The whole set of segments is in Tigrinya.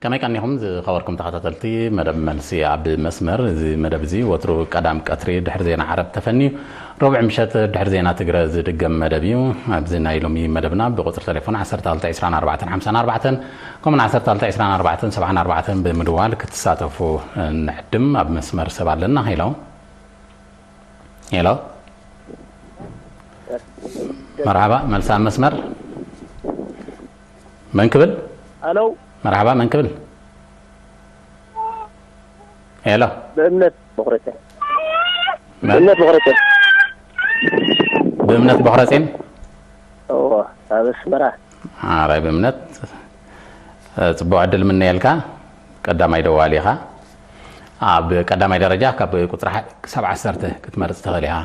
ከመይ ቀኒኹም ዝኸበርኩም ተኸታተልቲ መደብ መልሲ ኣብ መስመር? እዚ መደብ እዚ ወትሩ ቀዳም ቀትሪ ድሕሪ ዜና ዓረብ ተፈንዩ፣ ረቡዕ ምሸት ድሕሪ ዜና ትግረ ዝድገም መደብ እዩ። ኣብዚ ናይ ሎሚ መደብና ብቁጽሪ ቴሌፎን ዓሰርተ ክልተ ዕስራን ኣርባዕተን ሓምሳን ኣርባዕተን ከምኡን ዓሰርተ ክልተ ዕስራን ኣርባዕተን ሰብዓን ኣርባዕተን ብምድዋል ክትሳተፉ ንዕድም። ኣብ መስመር ሰብ ኣለና። ሄሎ፣ ሄሎ፣ መርሓባ፣ መልሲ ኣብ መስመር። መን ክብል? ኣለው። መርሓባ፣ መን ክብል? ሄሎ። ብእምነት ቦኽረተ። መን? ብእምነት ቦኽረተ። ብእምነት ቦኽረጼን? እዎ፣ ኣብ ኣስመራ። ኣራይ ብእምነት፣ እ፣ ጽቡቕ ዕድል ምነየልካ። ቀዳማይ ደዋሊ ኢኻ። ኣብ ቀዳማይ ደረጃ ካብ ቁጽሪ ሓደ ክሳብ ዓሰርተ ክትመርጽ ትኽእል ኢኻ።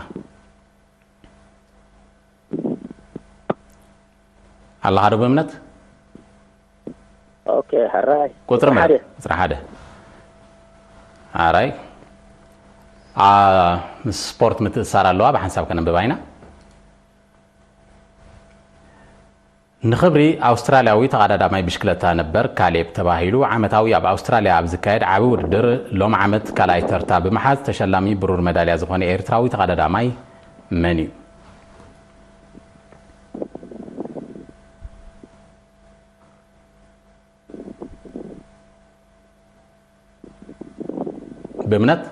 ኣለኻ ዶ ብእምነት? ኦኬ፣ ሕራይ። ቁጽሪ ምረጥ። ሓደ። ቁጽሪ ሓደ። ኣራይ። ኣ፣ ምስ ስፖርት ምትእስሳር ኣለዋ፣ ብሓንሳብ ከነንብባ ኢና። ንኽብሪ ኣውስትራልያዊ ተቐዳዳማይ ብሽክለታ ነበር ካሌብ ተባሂሉ ዓመታዊ ኣብ ኣውስትራልያ ኣብ ዝካየድ ዓቢ ውድድር ሎም ዓመት ካልኣይ ተርታ ብምሓዝ ተሸላሚ ብሩር መዳልያ ዝኾነ ኤርትራዊ ተቐዳዳማይ መን እዩ? ብእምነት?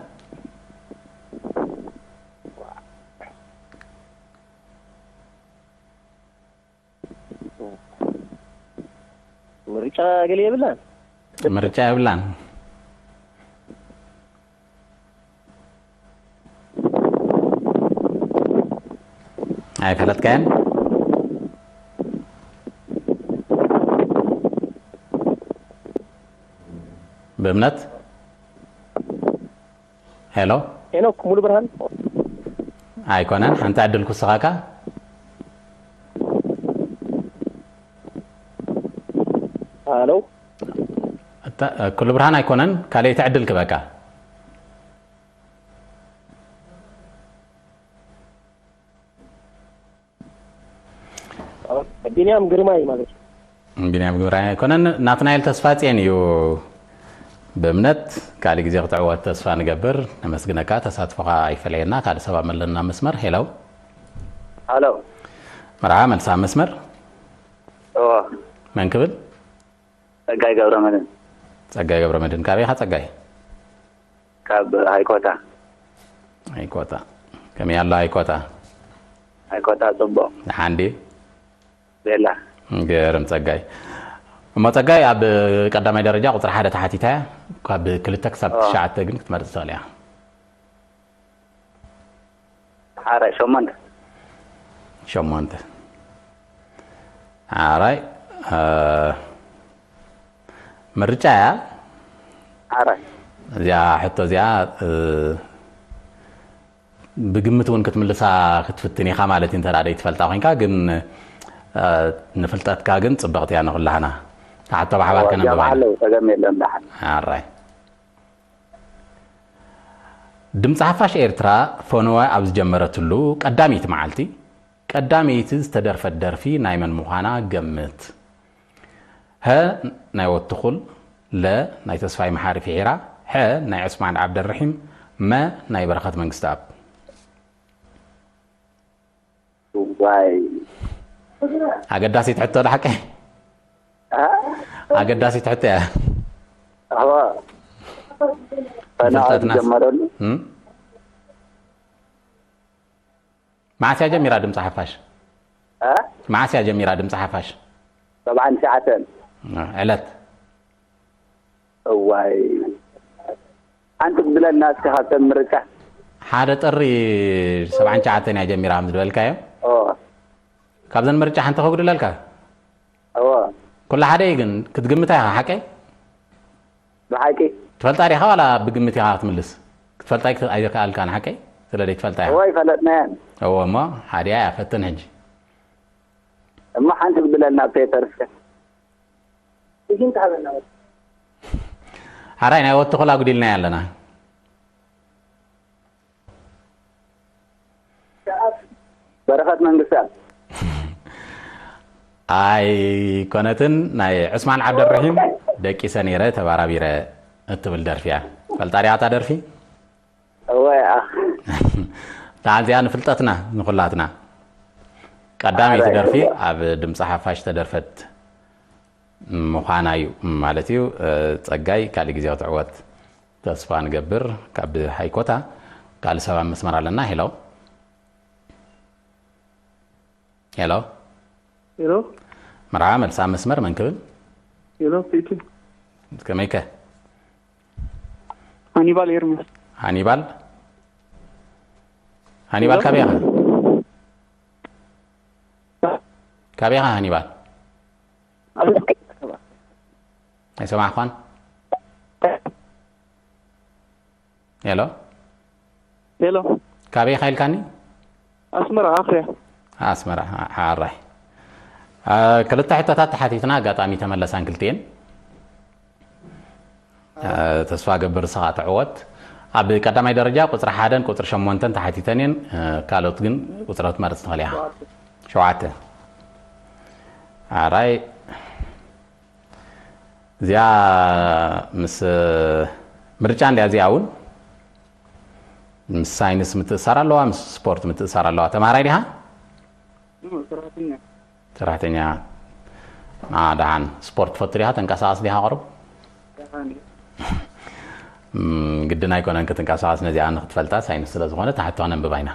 ምርጫ ገለ የብላን። ምርጫ የብላን። ኣይፈለጥካዮን? ብእምነት? ሄሎ? ሄኖክ ሙሉ ብርሃን? ኣይኮነን፣ ሓንቲ ዕድል ክውስኻካ። ሃሎ? እታ፣ ኩሉ ብርሃን ኣይኮነን፣ ካልኣይቲ ዕድል ክበካ። ቢንያም ግርማይ ማለት እዩ። ቢንያም ግርማይ ኣይኮነን፣ ናትናኤል ተስፋጽዮን እዩ። ብእምነት ካልእ ግዜ ክትዕወት ተስፋ ንገብር። ነመስግነካ፣ ተሳትፎኻ ኣይፈለየና። ካልእ ሰብ ኣለና መስመር። ሄሎ። ሃሎ። መርሓባ፣ መልሳ መስመር። እዎ። መን ክብል? ጸጋይ ገብረመድህን። ጸጋይ ገብረመድህን። ካበይ ኢኻ ጸጋይ? ካብ ሃይኮታ። ሃይኮታ። ከመይ ኣሎ ሃይኮታ? ሃይኮታ ጽቡቕ። ደሓን ድዩ? ቤላ። ገርም ጸጋይ። እሞ ጸጋይ፣ ኣብ ቀዳማይ ደረጃ ቁጽሪ ሓደ ተሓቲታ እያ። ካብ ክልተ ክሳብ ኦ። ትሽዓተ ግን ክትመርጽ ትኽእል እያ። ሓረ ሸሞንተ። ሸሞንተ። ኣራይ፣ እ፣ ምርጫ እያ። ሓረ። እዚኣ ሕቶ እዚኣ፣ እ፣ ብግምት እውን ክትምልሳ ክትፍትን ኢኻ ማለት እዩ፣ እንተ ደኣ ዘይትፈልጣ ኮይንካ። ግን፣ እ፣ ንፍልጠትካ ግን ጽብቕቲ እያ ንኹላህና። እታ ሕቶ ብሓባር እዋ፣ ከነንብባ እዚኣ ኢና። ኣለዉ፣ ጸገም የለን፣ ደሓን። ኣራይ። ድምጺ ሓፋሽ ኤርትራ ፈነወ ኣብ ዝጀመረትሉ ቀዳመይቲ መዓልቲ፣ ቀዳመይቲ ዝተደርፈት ደርፊ ናይ መን ምዃና ገምት። ሀ ናይ ወትኹል፣ ለ ናይ ተስፋይ መሓሪ ፊሒራ፣ ሐ ናይ ዑስማን ዓብደልረሒም፣ መ ናይ በረኸት መንግስተኣብ። ዋይ። ኣገዳሲት ሕቶ ዶ ሓቀይ? አ? ኣገዳሲት ሕቶ እያ። ኣዋ። ፈና ፍልጠትናስ? ዝጀመረሉ? እም? መዓስ እያ ጀሚራ ድምፂ ሓፋሽ? አ? መዓስ እያ ጀሚራ ድምፂ ሓፋሽ? ሰብዓን ትሽዓተን። ዕለት? እዋይ። ሓንቲ ክትብለና እስኪ ካብተን ምርጫ። ሓደ ጥሪ ሰብዓን ትሽዓተን እያ ጀሚራ ከም ዝበልካዮ። ኦ። ካብዘን ምርጫ ሓንቲ ከጉድለልካ? እዎ። ኩሉ ሓደ እዩ ግን ክትግምታ ኢኻ ሓቀይ? ብሓቂ? ትፈልጣ ዲኻ ዋላ ብግምት ኢኻ ክትምልስ? ክትፈልጣ ኣይክ-፣ ኣይከኣልካን ሓቀይ? ስለ ዘይትፈልጣ ኢኻ። እዎ፣ ኣይፈለጥናያን። እዎ እሞ ሓዲኣ እያ ፈትን ሕጂ። እሞ ሓንቲ ክትብለና ፔፐር እስከ። ሓራይ ናይ ወትኹል ኣጉዲልናዮ ኣለና። በረኸት መንግስተኣብ። ኣይኮነትን፣ ናይ ዑስማን ዓብደልረሒም። ደቂሰ ነይረ ተባራቢረ እትብል ደርፊ እያ። ፈልጣ ዲኻ እታ ደርፊ? እወ፣ ያ። ደሓን እዚኣ ንፍልጠትና ንኹላትና ቀዳመይቲ ኣረ፣ ደርፊ እወ። ኣብ ድምፂ ሓፋሽ ተደርፈት ምዃና እዩ ማለት እዩ። እ፣ ጸጋይ፣ ካልእ ግዜ ክትዕወት ተስፋ ንገብር። ካብ ሃይኮታ ካልእ ሰብ ኣብ መስመር ኣለና። ሄሎ፣ ሄሎ። ሄሎ፣ መርሓባ፣ መልሲ ኣብ መስመር፣ መን ክብል? ሄሎ፣ ፒቲ። ከመይከ? ሃኒባል ኤርሚያስ። ሃኒባል፣ ሃኒባል፣ ሄሎ። ካበይ ኢኻ? ካበይ ኢኻ ሃኒባል? ኣይሰማዕኳን። ሄሎ፣ ሄሎ፣ ካበይ ኢኻ ኢልካኒ? ኣስመራ ኣኽርያ። ኣስመራ። ሓራይ። አ፣ ክልተ ሕቶታት ተሓቲትና፣ ኣጋጣሚ ተመለሳን ክልቲኤን። አ፣ ተስፋ ገብር ንስኻ ትዕወት። ኣብ ቀዳማይ ደረጃ ቁፅሪ ሓደን ቁፅሪ ሸሞንተን ተሓቲተን እየን። አ፣ ካልኦት ግን ቁፅሪ ክትመርፅ ትኽእል ኢኻ። ሸውዓተ። ሓራይ። እዚኣ ምስ ምርጫ እንድያ፣ እዚኣ እውን ምስ ሳይንስ ምትእሳር ኣለዋ፣ ምስ ስፖርት ምትእሳር ኣለዋ። ተምሃራይ ዲኻ? ሰራሕተኛ። ሰራሕተኛ። አ፣ ደሓን። ስፖርት ትፈቱ ዲኻ? ተንቀሳቐስ ዲኻ? ቁሩብ? እም፣ ግድን ኣይኮነን ክትንቀሳቐስ፣ ነዚኣ ንክትፈልጣ ሳይንስ ስለ ዝኾነ። ትሕቶ ነንብባ ኢና።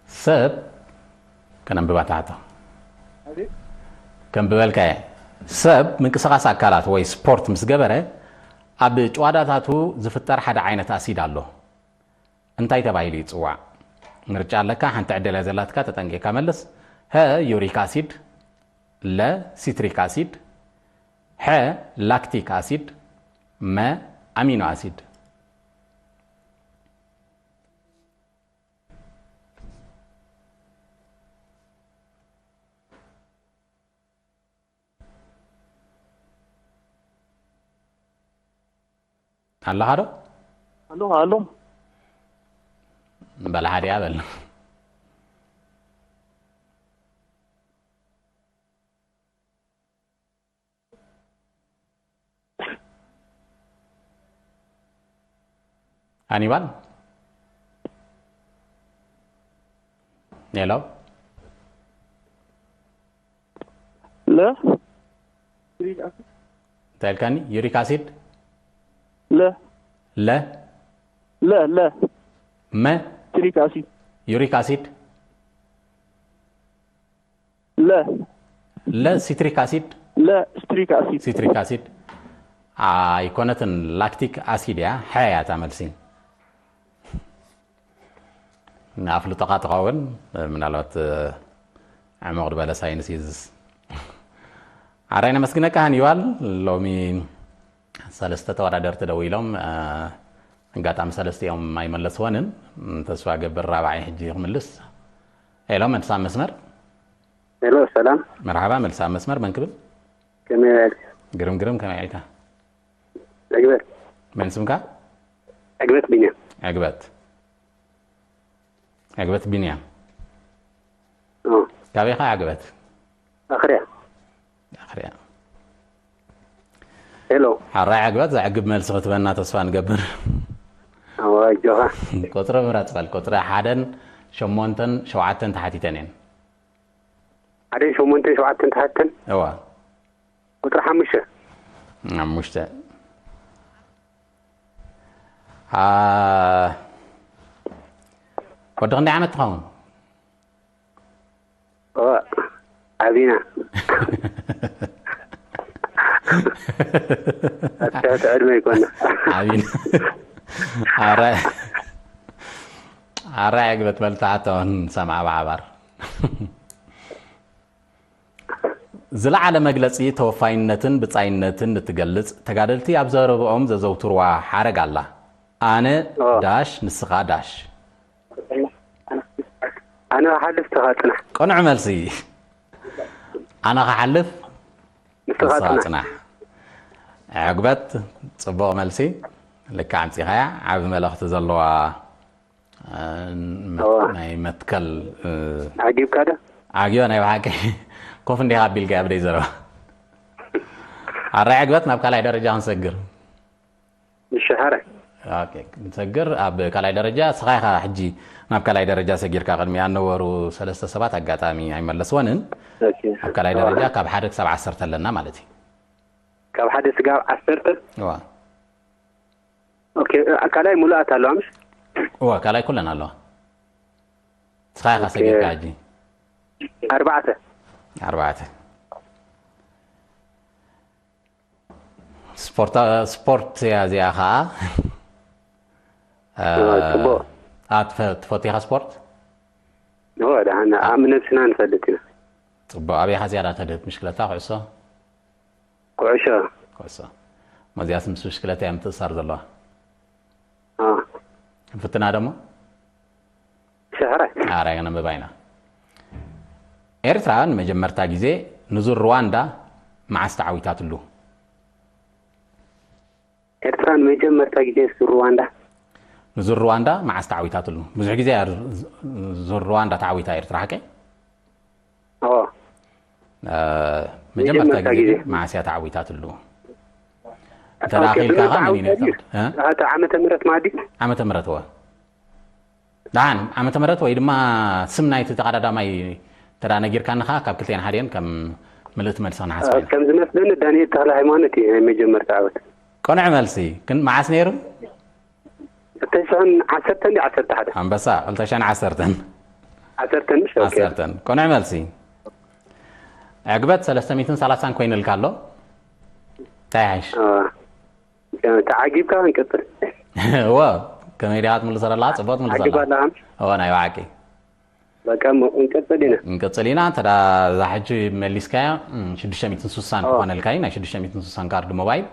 ሰብ፣ ከነንብባ ትሕቶ። ከንብበልካ እየ። ሰብ ምንቅስቓስ ኣካላት ወይ ስፖርት ምስ ገበረ፣ ኣብ ጭዋዳታቱ ዝፍጠር ሓደ ዓይነት ኣሲድ ኣሎ። እንታይ ተባሂሉ ይጽዋዕ? ምርጫ ኣለካ፣ ሓንቲ ዕድል እያ ዘላትካ፣ ተጠንቂቕካ መልስ። ሀ፣ ዩሪክ ኣሲድ፣ ለ፣ ሲትሪክ ኣሲድ፣ ሐ፣ ላክቲክ ኣሲድ፣ መ፣ ኣሚኖ ኣሲድ። ኣለኻ ዶ? ኣሎ፣ ኣሎ። በል ሓዲኣ በል። ሃኒባል? ሄሎ? ለ፣ እንታይ ኢልካኒ? ዩሪክ ኣሲድ? ለ፣ ለ? ለ፣ ለ። መ? ስትሪክ ኣሲድ። ዩሪክ ኣሲድ? ለ፣ ለ ሲትሪክ ኣሲድ? ለ፣ ስትሪክ ኣሲድ። ሲትሪክ ኣሲድ ኣይኮነትን፣ ላክቲክ ኣሲድ እያ። ሐ እያ እታ መልሲ። ንኣፍልጦኻ ትኸውን፣ ምናልባት፣ እ፣ ዕሙቕ ዝበለ ሳይንስ እዩ ዝስ-፣ ኣራይ ነመስግነካ ሃኒባል። ሎሚ ሰለስተ ተወዳደርቲ ደው ኢሎም፣ እ፣ ኣጋጣሚ ሰለስቲኦም ኣይመለስወንን። ተስፋ ገብር ራብዓይ ሕጂ ክምልስ። ሄሎ፣ መልሲ ኣብ መስመር። ሄሎ፣ ሰላም። መርሓባ፣ መልሲ ኣብ መስመር። መን ክብል? ከመይ ዋልካ? ግርም፣ ግርም፣ ከመይ ዓይታ? ዕግበት። መን ስምካ? ዕግበት ቢንያም። ዕግበት። ዕግበት ቢንያም። ኦ፣ ካበይ ኢኻ ዕግበት? ኣኽርያ። ኣኽርያ። ሄሎ። ሓራይ ዕግበት፣ ዘዕግብ መልሲ ክትበና ተስፋ ንገብር። ኣዋ፣ ኣጆኻ። ቁፅሪ ምረፅ በል። ቁፅሪ ሓደን ሸሞንተን ሸውዓተን ተሓቲተን እየን። ሓደ ሸሞንተ ሸውዓተን ተሓተን። እዋ። ቁፅሪ ሓሙሽተ። ሓሙሽተ። አ፣ ወዲ ክንደይ ዓመት ትኸውን? ኦ፣ ዓቢና። ኣብ ትሕቲ ዕድመ ይኮና። ዓቢና። ኣረ፣ ኣረ ዕግበት በል፣ ተሓቶ ንሰምዓ ብሓባር። ዝለዓለ መግለጺ ተወፋይነትን ብጻይነትን እትገልጽ፣ ተጋደልቲ ኣብ ዘረብኦም ዘዘውትርዋ ሓረግ ኣላ። ኣነ ኦ። ዳሽ፣ ንስኻ ዳሽ። ኣነ ክሓልፍ፣ ንስኻ ጽናሕ። ቅኑዕ መልሲ። ኣነ ክሓልፍ፣ ንስኻ ንስኻ ጽናሕ። ጽናሕ። ዕግበት፣ ጽቡቕ መልሲ። ልክዕ ኣምጺኻያ። ዓቢ መልእኽቲ ዘለዋ፣ እ፣ መት-፣ እዋ። ናይ መትከል፣ እ፣ ዓጊብካ ዶ? ዓግዮ ናይ ብሓቂ ኮፍ እንዲኻ ኣቢልካ ኣብ ደይ ዘረባ። ኣራይ ዕግበት ናብ ካልኣይ ደረጃ ክንሰግር። ምሽሓረ ኦኬ፣ ክንሰግር ኣብ ካልኣይ ደረጃ ስኻ ኢኻ ሕጂ ናብ ካልኣይ ደረጃ ሰጊርካ። ቅድሚ ኣነበሩ ሰለስተ ሰባት ኣጋጣሚ ኣይመለስወንን። ኣብ ካልኣይ ደረጃ ካብ ሓደ ክሳብ ዓሰርተ ኣለና ማለት እዩ። ካብ ሓደ ስጋብ ዓሰርተ እዋ ኦኬ። ካልኣይ ሙሉኣት ኣለዋ ምሽ እዋ ካልኣይ ኩለን ኣለዋ። ስኻ ኢኻ ሰጊርካ ሕጂ ኣርባዕተ ኣርባዕተ። ስፖርት ስፖርት እያ እዚኣ ከዓ። ጽቡቕ። ኣ፣ ትፈ- ትፈቱ ኢኻ ስፖርት? ኦ ደሓን ኣብ ነብስና ንፈልጥ ኢና። ጽቡቕ። ኣበይ ኢኻ ዝያዳ ተድህብ? ምሽክለታ፣ ኩዕሶ? ኩዕሾ ኩዕሶ። መዚያስ ምስ ምሽክለታ እያ ምትእሳር ዘለዋ። ኣ ክንፍትና ደሞ ሸሕራይ ኣራይ ከነንብባ ኢና። ኤርትራ ንመጀመርታ ግዜ ንዙር ሩዋንዳ መዓስ ተዓዊታትሉ? ኤርትራ ንመጀመርታ ግዜ ሱ ሩዋንዳ ንዙር ሩዋንዳ መዓስ ተዓዊታትሉ? ብዙሕ ግዜ እያ ዙር ሩዋንዳ ተዓዊታ ኤርትራ፣ ሓቀይ? ኦ እ፣ መጀመርታ መጀመርታ ግዜ ግዜ። ግን መዓስ እያ ተዓዊታትሉ? እንተ ደኣ ኦኬ፣ ክኢልካ ብመዓስ ከኣ መን እዩ ዓመተ ነፍርድ? እ? ኣታ ዓመተ ምህረት ማዲ ዓመተ ምህረት ወ ደሓን ዓመተ ምህረት ወይ ድማ ስም ናይቲ ተቐዳዳማይ እንተ ደኣ ነጊርካኒ ከኣ ካብ ክልቲኤን ሓዲኤን ከም ምልእቲ መልሲ ክንሓስባ ኢና። ከም ዝመስለኒ ዳንኤል ተኽለ ሃይማኖት እዩ ናይ መጀመርታ ዓወት። ቅኑዕ መልሲ። ግን መዓስ ነይሩ? ክልተ ሽሕን ዓሰርተ እንዲ ዓሰርተ ሓደ ኣንበሳ ክልተ ሽሕን ዓሰርተን ዓሰርተ ምሽ ኦኬ ዓሰርተን ቅኑዕ መልሲ። ዕግበት ሰለስተ ሚእትን ሰላሳን ኮይኑልካ ኣሎ። እንታይ ይሓይሽ? አ፣ ተዓጊብካ ክንቀጽል እወ፣ ከመይ ዲኻ ትምልሶ ዘለኻ? ጽቡቕ ትምልሶ ዓጊባ ኣለኻ። ኣለኻ እወ፣ ናይ ብሓቂ። በቃ እሞ ክንቀጽል ኢና። ክንቅጽል ኢና። እንተ ደኣ እዛ ሕጂ መሊስካያ፣ እም፣ ሽዱሽተ ሚእትን ስሳን ኦ። ክኾነልካ እዩ፣ ናይ ሽዱሽተ ሚእትን ስሳን ካርድ ሞባይል።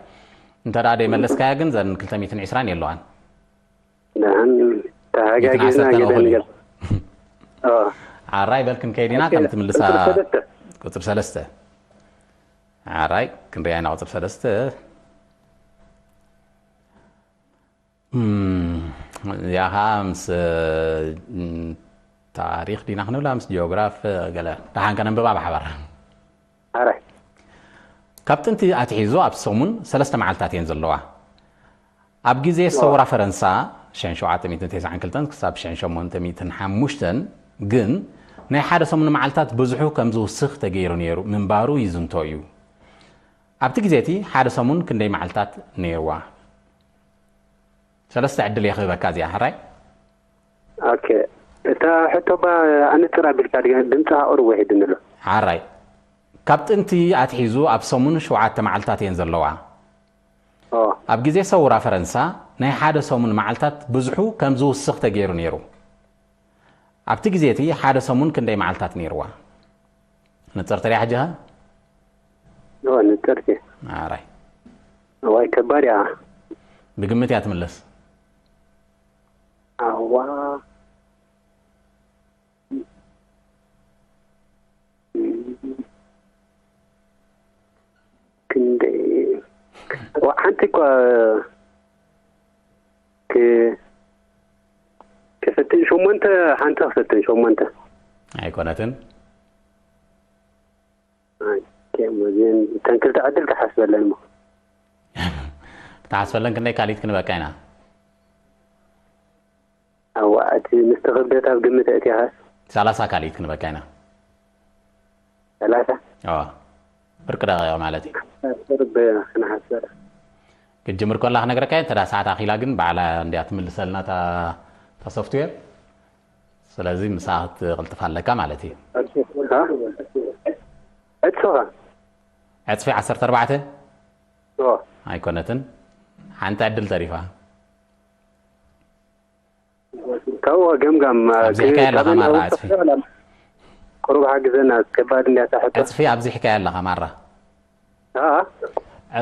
እንተ ደኣ ደይመለስካያ ግን ዘን ክልተ ሚእትን ዕስራን የለዋን። ደሓን ሚእትን ተሃጋጊዝና ዓሰርተ ገለ ንኾን እዩ። ንገር ኦ ዓራይ በል ክንከይድ ኢና። ኦኬ፣ ከም ትምልሳ ቁጽሪ ሰለስተ። ቁጽሪ ሰለስተ። ዓራይ ክንሪኣ ኢና ቁጽሪ ሰለስተ። እም፣ እዚኣ ኸዓ ምስ፣ እም፣ ታሪኽ ዲና ክንብላ ምስ ጂኦግራፍ ገለ ደሓን ከነንብባ ብሓባር። ዓራይ ካብ ጥንቲ ኣትሒዙ ኣብ ሰሙን ሰለስተ መዓልታት እየን ዘለዋ። ኣብ ግዜ ሰውራ ፈረንሳ ሽሕን ሸውዓተ ሚእትን ተስዓን ክልተን ክሳብ ሽሕን ሸሞንተ ሚእትን ሓሙሽተን ግን ናይ ሓደ ሰሙን መዓልታት ብዝሑ ከም ዝውስኽ ተገይሩ ነይሩ ምንባሩ ይዝንቶ እዩ። ኣብቲ ግዜ እቲ ሓደ ሰሙን ክንደይ መዓልታት ነይርዋ? ሰለስተ ዕድል እየ ክህበካ እዚኣ፣ ሕራይ? ኦኬ። እታ ሕቶ ባ ኣነጽር ኣቢልካ ድምጽኻ ቁሩብ ውሒድ ንሎ። ሓራይ። ካብ ጥንቲ ኣትሒዙ ኣብ ሰሙን ሸውዓተ መዓልታት እየን ዘለዋ። ኦ ኣብ ግዜ ሰውራ ፈረንሳ ናይ ሓደ ሰሙን መዓልታት ብዝሑ ከም ዝውስኽ ተገይሩ ነይሩ። ኣብቲ ግዜ እቲ ሓደ ሰሙን ክንደይ መዓልታት ነይርዋ? ንጽርቲ ድያ ሕጂ ኸ? ኦ ንጽርቲ ኣራይ። እዋይ ከባድ እያ። ብግምት እያ ትምለስ። ኣዋ ክንደይ ዋ- ሓንቲ እኳ ክ- ክፍትን ሸሞንተ ሓንቲ ክፍትን ሸሞንተ ኣይኮነትን። ኣይ፣ ኬም እዚን እተን ክልተ ዕድል ክሓስበለን እሞ ክትሓስበለን ክንደይ ካሊት ክንበቃ ኢና? ኣዋ እቲ ምስቲ ክብደት ኣብ ግምት ኣእቲኻስ ሰላሳ ካሊት ክንበቃ ኢና። ሰላሳ ኣዋ፣ ፍርቂ ደቂቕ ማለት እዩ። ቁርብ ክንሓስበላ ክትጅምር ከላ ክነግረካ እየ፣ እንተ ደኣ ሰዓት ኣኺላ ግን ባዕላ እንድያ ትምልሰልና እታ እታ ሶፍትዌር። ስለዚ ምሳኻ ክትቕልጥፍ ኣለካ ማለት እዩ። ዕጽፍኻ ዕጽፊ ዓሰርተ ኣርባዕተ ኦ ኣይኮነትን፣ ሓንቲ ዕድል ተሪፋ። ካብኡ ገምጋም ኣብዚሕካያ ኣለኻ ማራ ዕጽፊ። ቁሩብ ሓግዘና ከባድ እንድያ እታ ሕቶ ዕጽፊ ኣብዚሕካያ ኣለኻ ማራ። ኣ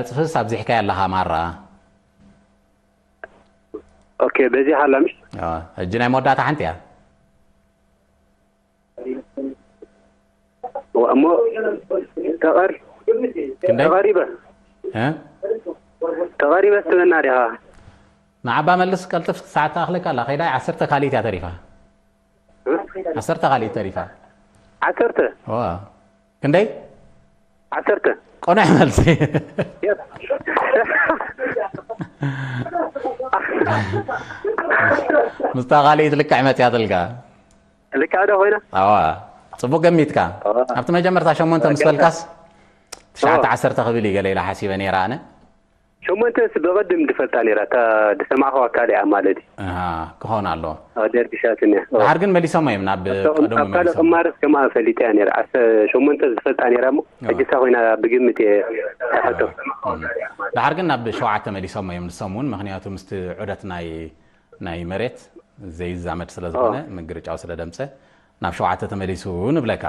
ዕጽፍስ ኣብዚሕካያ ኣለኻ ማራ። ኦኬ በዚሓ ኣላ ምሽ ኣዎ፣ ሕጂ ናይ መወዳእታ ሓንቲ እያ። እሞ ተቐር ክንደይ? ተቐሪበ እ? ተቐሪበ ስትበና ዲኻ ንዓባ መልስ ቀልጥፍ፣ ሰዓት ትኣኽለካ ኣላ። ከይዳ ዓሰርተ ካልኢት እያ ተሪፋ። ዓሰርተ ካልኢት ተሪፋ። ዓሰርተ ዋ። ክንደይ? ዓሰርተ። ቆንዕ መልሲ። ምስታ ካልእ ልክዕ መፅያትልካ። ልክዕ ዶ ኮይና? ኣዋ፣ ፅቡቅ ገሚትካ። ኣብቲ መጀመርታ ሸሞንተ ምስ በልካስ ትሽዓተ ዓሰርተ ክብል እዩ ገለ ኢላ ሓሲበ ነይራ ኣነ። ሸሞንተስ ብቐድም ዝፈልጣ ነይራ፣ እታ ዝሰማዕኽዋ ካልእ እያ ማለት እዩ። ኣሃ፣ ክኸውን ኣለዎ። ኣዎ፣ ደርቢሻትኒ እያ። ኣዎ። ድሓር ግን መሊሶሞ እዮም ናብ ቀደሙ ኣብ ካልእ መሊሶሞ። ቅማርስ ከምኣ ፈሊጠ እያ ነይራ። ዓሰርተ ሸሞንተ ዝፈልጣ ነይራ እሞ፣ ኣዎ። ሕጂ እሳ ኮይና ብግምት እየ ዝሓቶ። እም። ድሓር ግን ናብ ሸውዓተ መሊሶሞ እዮም ንሶም እውን፣ ምኽንያቱ ምስቲ ዑደት ናይ ናይ መሬት ዘይዛመድ ስለ ዝኾነ፣ ምግርጫው ስለ ደምፀ ናብ ሸውዓተ ተመሊሱ ንብለካ።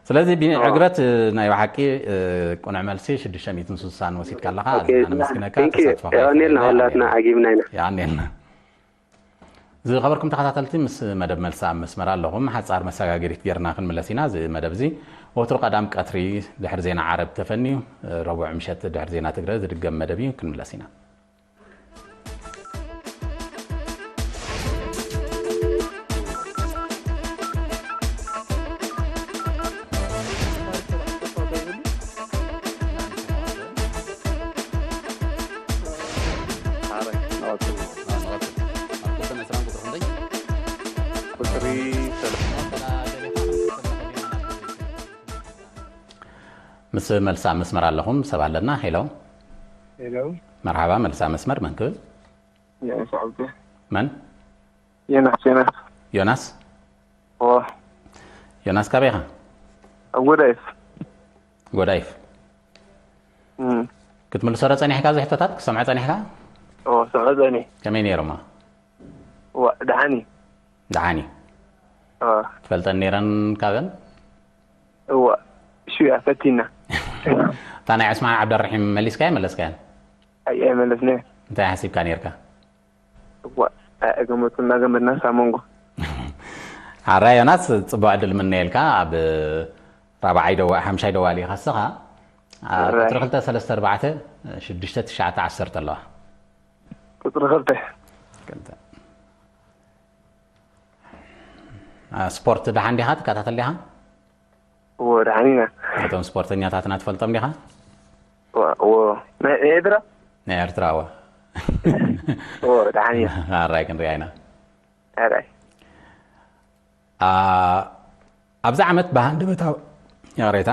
ስለዚ ዕግበት፣ ናይ ብሓቂ ቅኑዕ መልሲ ሽዱሽተ ሚእትን ስሳን ወሲድካ ኣለኻ። ኣዝና ነመስግነካ። ተሳትፎኻ የቐንየልና። ኩላትና ዓጊብና ኢና። የቐንየልና። ዝኸበርኩም ተኸታተልቲ፣ ምስ መደብ መልሲ ኣብ መስመር ኣለኹም። ሓጻር መሰጋገሪት ጌርና ክንምለስ ኢና። እዚ መደብ እዚ ወትሩ ቀዳም ቀትሪ ድሕሪ ዜና ዓረብ ተፈንዩ፣ ረቡዕ ምሸት ድሕሪ ዜና ትግረ ዝድገም መደብ እዩ። ክንምለስ ኢና። ምስ መልሳ መስመር ኣለኹም ሰብ ኣለና። ሄሎ። ሄሎ። መርሓባ፣ መልሳ መስመር መን ክብል? ዮናስ ዓብዱ። መን? ዮናስ፣ ዮናስ። ዮናስ? ዋ። ዮናስ ካበይ ኢኻ? ኣብ ጎዳይፍ። ጎዳይፍ። እም። ክትምልሶ ዶ ጸኒሕካ እዚ ሕቶታት? ክሰምዖ ጸኒሕካ? ኦ፣ ሰምዖ ጸኒሕ። ከመይ ነይሮማ? ዋ፣ ደሓን እዩ። ደሓን እዩ። ኦ። ትፈልጠን ነይረን ካብን? እዋ፣ እሱ እያ ፈቲና። እታ ናይ ዑስማን ዓብደራሒም መሊስካያ መለስካያ? ኣይ፣ ኣይመለስናዮ። እንታይ ሓሲብካ ነይርካ? እዋ፣ ኣይገመቱ እናገመድና ሳሞንጎ። ሓራ ዮናስ፣ ጽቡቕ ዕድል ምነየልካ። ኣብ ራብዓይ ደዋ-፣ ሓምሻይ ደዋሊ ኢኻ እስኻ። አ፣ ራይ። ቁጽሪ ክልተ፣ ሰለስተ፣ ኣርባዕተ፣ ሽዱሽተ፣ ትሽዓተ፣ ዓሰርተ ኣለዋ። ቁጽሪ ክልተ። ክልተ። አ፣ ስፖርት ደሓን ዲኻ? ትከታተል ዲኻ? እዎ፣ ደሓን ኢና። ነቶም ስፖርተኛታትና ትፈልጦም ዲኻ? እዎ፣ እዎ። ናይ ኤርትራ? ናይ ኤርትራ፣ እዎ። እዎ፣ ደሓን ኢና። ኣራይ ክንሪኣ ኢና። ኣራይ። አ፣ ኣብዚ ዓመት ብሃንደበታዊ፣ ይቕሬታ፣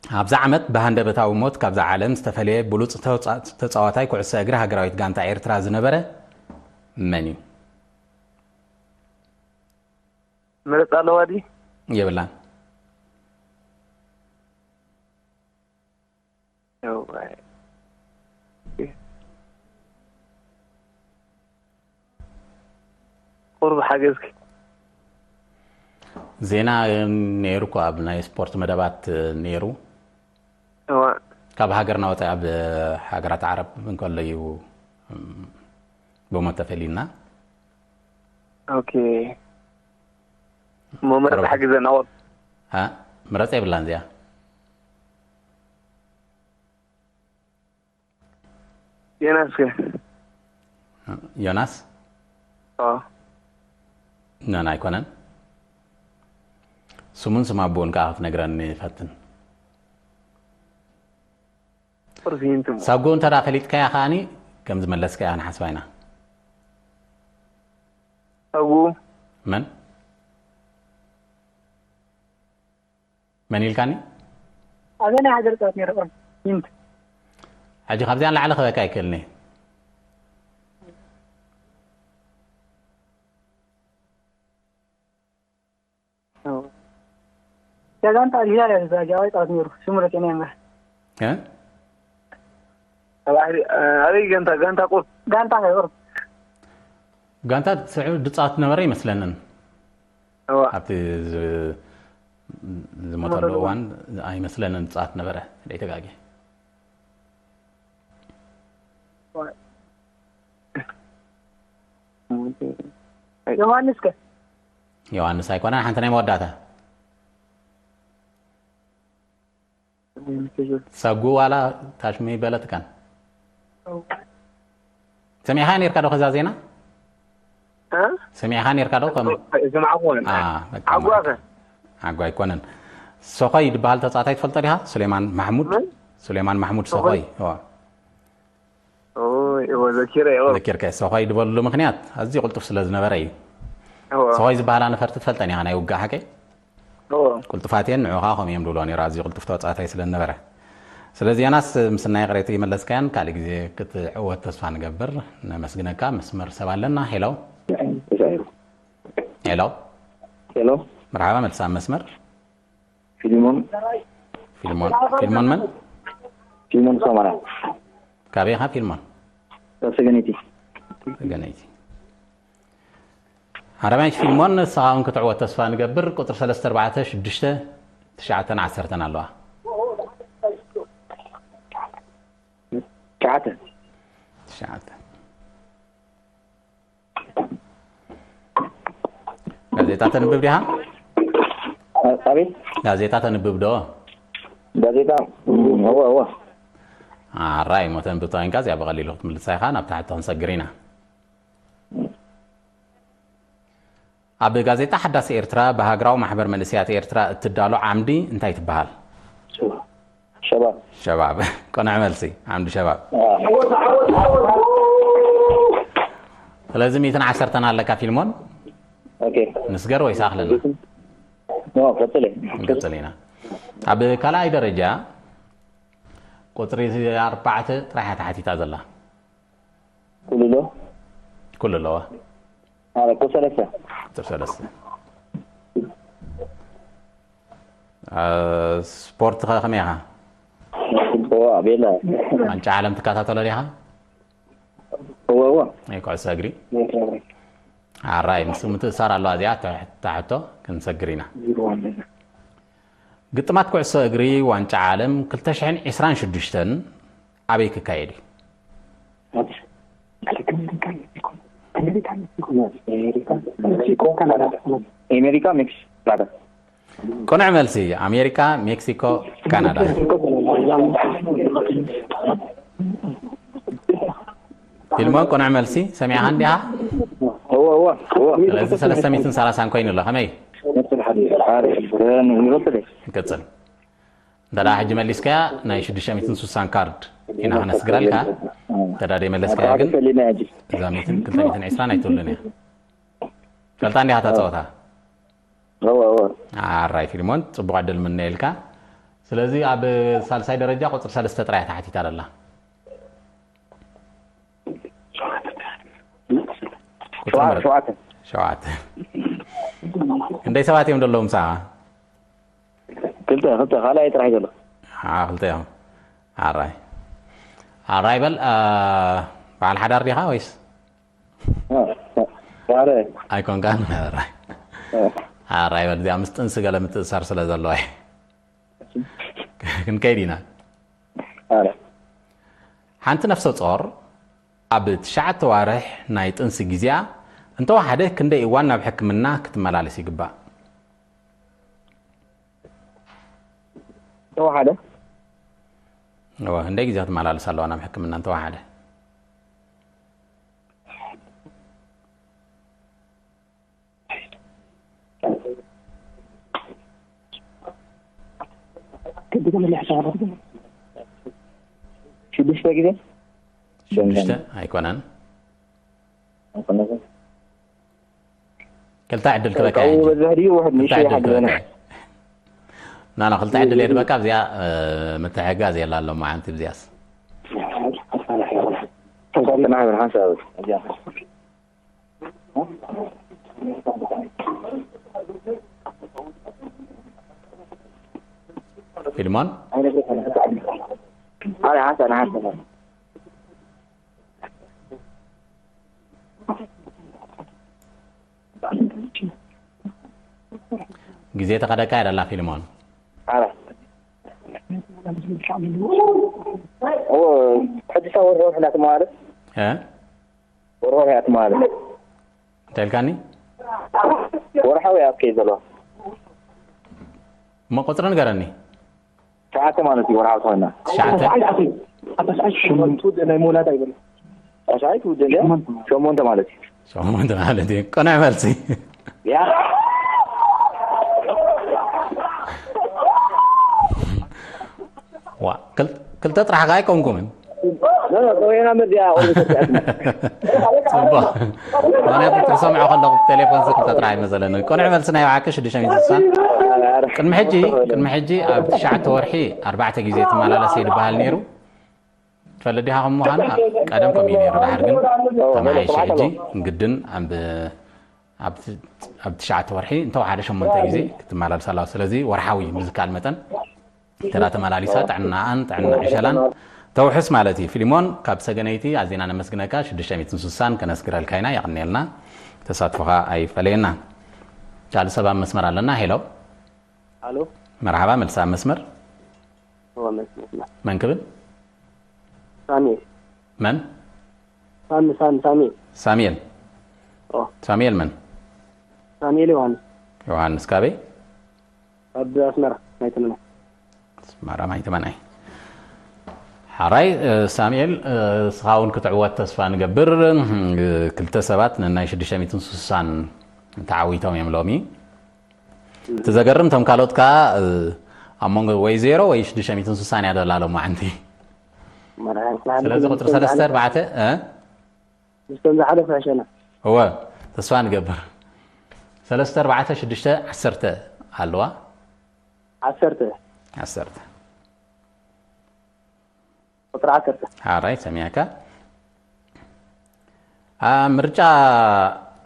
ኣብዚ ዓመት ብሃንደበታዊ ሞት ካብዛ ዓለም ዝተፈለየ ብሉጽ ተጻ-፣ ተጻዋታይ ኩዕሶ እግሪ ሃገራዊት ጋንታ ኤርትራ ዝነበረ መን እዩ? ምርጫ ኣለዋ ድዩ? የብላን። እዋይ። ቁሩብ ሓገዝኪ። ዜና ነይሩ እኮ ኣብ ናይ ስፖርት መደባት ነይሩ። እዋ። ካብ ሃገርና ወፃኢ ኣብ ሃገራት ዓረብ እንከሎ እዩ ብሞት ተፈሊዩና። ኦኬ። እሞ ምረፅ ሓግዘና። ቁሩብ። ሃ? ምረፅ የብላን እዚኣ። ዮናስ ከ? ዮናስ? ኦ። ነን ኣይኮነን። ስሙን ስም ኣቦኡን ከዓ ክትነግረኒ ፈትን። ቁርፊ ይንትሙ። ሳጉ እንተ ደኣ ፈሊጥካያ ከኣኒ ከም ዝመለስካያ ንሓስባ ኢና። ሳጉ። መን? መን ኢልካኒ? ኣበይ ናይ ሃገር ጸወት ነይሩ? ይንት። ሕጂ ካብዚኣ ንላዕሊ ክበካ ኣይክእልኒ። እዛ ጋንታ ኣልሂላል እያ፣ እዛ ጃዋይ ጸወት ነይሩ። ሽሙ ረሲዕና እምበር። እ? ኣብ ኣህሊ-፣ ኣበይ ጋንታ? ጋንታ ቁርብ። ጋንታ ከ ቁርብ። ጋንታ ስዑ ድጻወት ነበረ ይመስለንን። እዋ። ኣብቲ ዝ-፣ ዝሞተሉ እዋን ኣይመስለንን ድጻወት ነበረ። ደይ ተጋጊ። ዮሃንስ ከ? ዮሃንስ ኣይኮነን፣ ሓንቲ ናይ መወዳእታ። ሰጉ ዋላ ታሽሙ ይበለትካን። ሰሚዕኻ ነርካ ዶ ከዛ ዜና? እ? ሰሚዕኻ ነርካ ዶ? ከም ዝማዕኹን። አ፣ በቃ ዓጓኸ? ዓጓ ኣይኮነን። ሶኾይ ዝበሃል ተጻዋታይ ትፈልጦ ዲኻ? ሱሌማን ማሕሙድ። ሱሌማን ማሕሙድ ሶኾይ። ሶኾይ? እዋ። እዎ፣ ዘኪረ ይቕር። ዘኪርከ ሶኾይ ዝበሉ ምክንያት ኣዝዩ ቅልጡፍ ስለ ዝነበረ እዩ። እዎ፣ ሶኾይ ዝበሃል ኣነፈርቲ ትፈልጠን ኢኻ፣ ናይ ውግእ ሓቀይ እዎ። ቅልጡፋት እየን። ንዑኻ ከምኡ እዮም ድብሎ ነይሩ፣ ኣዝዩ ቅልጡፍ ተጻዋታይ ስለ ዝነበረ። ስለዚ ዮናስ፣ ምስናይ ቅሬቱ ይመለስካያን ካልእ ግዜ ክትዕወት ተስፋ ንገብር። ነመስግነካ። መስመር ሰብ ኣለና። ሄሎ። ሄሎ። ሄሎ። መርሓባ፣ መልሳ መስመር። ፊልሞን። ፊልሞን። ፊልሞን መን? ፊልሞን ሰማራ። ካበይ ኢኻ ፊልሞን? ሰገነይቲ። ሰገነይቲ። ሓረማይሽ ፊልሞን፣ ንስኻ እውን ክትዕወት ተስፋ ንገብር። ቁፅሪ ሰለስተ ኣርባዕተ ሽዱሽተ ትሽዓተን ዓሰርተን ኣለዋ። ትሽዓተ። ትሽዓተ። ጋዜጣ ተንብብ ዲኻ? ኣቤት። ጋዜጣ ተንብብ ዶ? ጋዜጣ። እዎ፣ እዎ። ኣራይ፣ ሞ ተንብብ ተኾይንካ እዚኣ ብቐሊሉ ክትምልሳ ኢኻ። ናብ ትሕቲ ክንሰግር ኢና። ኣብ ጋዜጣ ሓዳስ ኤርትራ ብሃገራዊ ማሕበር መንእሰያት ኤርትራ እትዳሎ ዓምዲ እንታይ ትበሃል? ሸባብ። ሸባብ። ቅኑዕ መልሲ፣ ዓምዲ ሸባብ። ስለዚ ሚእትን ዓሰርተን ኣለካ ፊልሞን። ኦኬ። ንስገር ወይስ ኣኽለና? ኖ፣ ቀጽለ። ንቀጽል ኢና። ኣብ ካልኣይ ደረጃ ቁጽሪ ኣርባዕተ ጥራሕ እያ ተሓቲታ ዘላ። ኩሉ ዶ? ኩሉ ኣለዋ። ኣረ፣ ቁጽሪ ሰለስተ። ቁጽሪ ሰለስተ። አ፣ ስፖርት ኸ ከመይ ኢኻ? ጽቡቕ፣ ኣቤላ። ዋንጫ ዓለም ትከታተሎ ዲኻ? እወ፣ እወ። ናይ ኩዕሶ እግሪ። ኣራይ፣ ምስ ምትእሳር ኣለዋ እዚኣ፣ ትሕ-፣ ትሕቶ ክንሰግር ኢና። ግጥማት ኩዕሶ እግሪ ዋንጫ ዓለም ክልተ ሽሕን ዕስራን ሽዱሽተን ኣበይ ክካየድ እዩ? ኣሜሪካ፣ ሜክሲኮ፣ ካናዳ። ቅኑዕ መልሲ፣ ኣሜሪካ፣ ሜክሲኮ፣ ካናዳ። ፊልሞን፣ ቅኑዕ መልሲ ሰሚዕኻ እንዲኻ? እወ፣ እወ፣ እወ። ስለዚ ሰለስተ ሚእትን ሰላሳን ኮይኑ ኣሎ። ከመይ? ነብሲ ሓደ፣ ሓደ፣ ንቐጽል። ንቀጽል። እንተ ደኣ ሕጂ መሊስካያ፣ ናይ ሽዱሽተ ሚእትን ስሳን ካርድ ኢና ክነስግረልካ። እንተ ደኣ ደይመለስካያ ግን፣ ፈሊና ሕጂ። እዛ ሚእትን ክልተ ሚእትን ዕስራን ኣይትህሉን እያ። ፈልጣ እንዲኻ እታ ጸወታ? እወ፣ እወ። ኣራይ ፊልሞን፣ ጽቡቕ ዕድል ምነየልካ። ስለዚ ኣብ ሳልሳይ ደረጃ ቁጽሪ ሰለስተ ጥራይ እያ ተሓቲታ ዘላ። ቁጽሪ ሸውዓተ፣ ምረጽ። ሸውዓተ። ሸውዓተ። ክንደይ ሰባት እዮም ዘለዉ ምሳኻ? ክልተ፣ ክልተ፣ ካልኣይ ጥራሕ ዘሎ። አ፣ ክልተ እዮም። ኣራይ። ኣራይ በል፣ አ፣ በዓል ሓዳር ዲኻ ወይስ? አ፣ ኣረ። ኣይኮንካን? ኣራይ። አ፣ ኣራይ በል፣ እዚኣ ምስ ጥንሲ ገለ ምትእሳር ስለ ዘለዋ እየ። ክንከይድ ኢና። ኣረ። ሓንቲ ነፍሰ ጾር ኣብ ትሽዓተ ዋርሕ ናይ ጥንሲ ግዜኣ እንተወሓደ ክንደይ እዋን ናብ ሕክምና ክትመላለስ ይግባእ? ተወሓደ። እወ፣ ክንደይ ግዜ ክትመላለስ ኣለዋ ናብ ሕክምና እንተወሓደ? ሽዱሽተ ግዜ። ሽዱሽተ ኣይኮነን። ክልተ ዕድል ክበካ ካብኡ ሕጂ። በዝሕ ድዩ ውሕድ ክልተ ንእሽቶ ዕድል ይሓግዘና። ክበካ። ና፣ ና፣ ክልተ ዕድል እየ ዝበካ፣ ኣብዚኣ፣ እ፣ ምትሕግጋዝ የላ ኣሎ፣ መዓንቲ ብዚያስ። ተናብር ሓንሳብ እዚኣ። ፊልሞን? ኣረ ሓንሳብ፣ ንሓንሳብ። ግዜ ተኸደካ እያ ደላ ፊልሞን። ኣረ። ኦ፣ ሕጂ ሳብ ወርሒ ወርሒ ናት ማለት? እ? ወርሒ ወርሒ ናት ማለት? እንታይ ኢልካኒ? ወርሓዊ እያ ከይ ዘለዋ። እሞ ቁጽሪ ንገረኒ። ትሽዓተ ማለት እዩ ወርሓዊ ተኾይና። ትሽዓተ። ሸሞንቱ ናይ መውላድ ኣይበል። ታሽዓይ ትውድእ እንድያ? ሸሞንተ ማለት እዩ። ሸሞንተ ማለት እዩ። ቅኑዕ መልሲ። ያ። ዋ ክል- ክልተ ጥራሕ ከ ኣይኮንኩምን? ጽቡቅ። ምክንያቱ ትሰምዖ ከለኹ ብቴሌፎን ሲ ክልተ ጥራሕ ኣይመሰለኒ። ቅኑዕ መልሲ ናይ ብሓቂ ሽዱሽተ ሚእቲ ስሳን። ቅድሚ ሕጂ ቅድሚ ሕጂ ኣብ ትሽዓተ ወርሒ ኣርባዕተ ግዜ ትመላለስ እዩ ዝበሃል ነይሩ። ትፈልጥ ዲኻ ከም ምዃኑ? ቀደም ከምኡ እዩ ነይሩ። ድሓር ግን ተመሓይሸ። ሕጂ ግድን ኣብ ኣብ ትሽዓተ ወርሒ እንተወሓደ ሸሞንተ ግዜ ክትመላለስ ኣለዋ። ስለዚ ወርሓዊ ብዝከኣል መጠን ተዳ ተመላሊሳ ጥዕናኣን ጥዕና ዕሸላን ተውሕስ ማለት እዩ። ፊሊሞን ካብ ሰገነይቲ ኣዚና ነመስግነካ። ሽዱሽተ ሚእትን ስሳን ከነስግረልካ ኢና። የቐንየልና። ተሳትፎኻ ኣይፈለየና። ካልእ ሰብ ኣብ መስመር ኣለና። ሄሎ። ኣሎ። መርሓባ፣ መልሲ ኣብ መስመር። እወ፣ መልሲ መስመር። መን ክብል? ሳሙኤል። መን? ሳሚ፣ ሳሚ፣ ሳሙኤል። ሳሙኤል። ኦ። ሳሙኤል መን? ሳሙኤል ዮሃንስ። ዮሃንስ ካበይ? ኣብ ኣስመራ፣ ማይ ተመናይ። ኣስመራ፣ ማይ ተመናይ። ሓራይ፣ እ፣ ሳሙኤል፣ እ፣ እስኻ እውን ክትዕወት ተስፋ ንገብር። እ፣ ክልተ ሰባት ንናይ ሽዱሽተ ሚእትን ስሳን ተዓዊቶም እዮም ሎሚ። እቲ ዘገርም፣ እቶም ካልኦት ከኣ፣ እ፣ ኣብ መንጎ ወይ ዜሮ ወይ ሽዱሽተ ሚእትን ስሳን እያ ዘላ ሎማዓንቲ። መርሓባ። ስለዚ ቁጽሪ ሰለስተ ኣርባዕተ፣ እ? ምስቶም ዝሓለፉ ሕሸና። እወ፣ ተስፋ ንገብር። ሰለስተ፣ ኣርባዕተ፣ ሽዱሽተ፣ ዓሰርተ ኣለዋ። ዓሰርተ። ዓሰርተ። ቁጽሪ ዓሰርተ። ሓራይ፣ ሰሚዕካ። ኣ፣ ምርጫ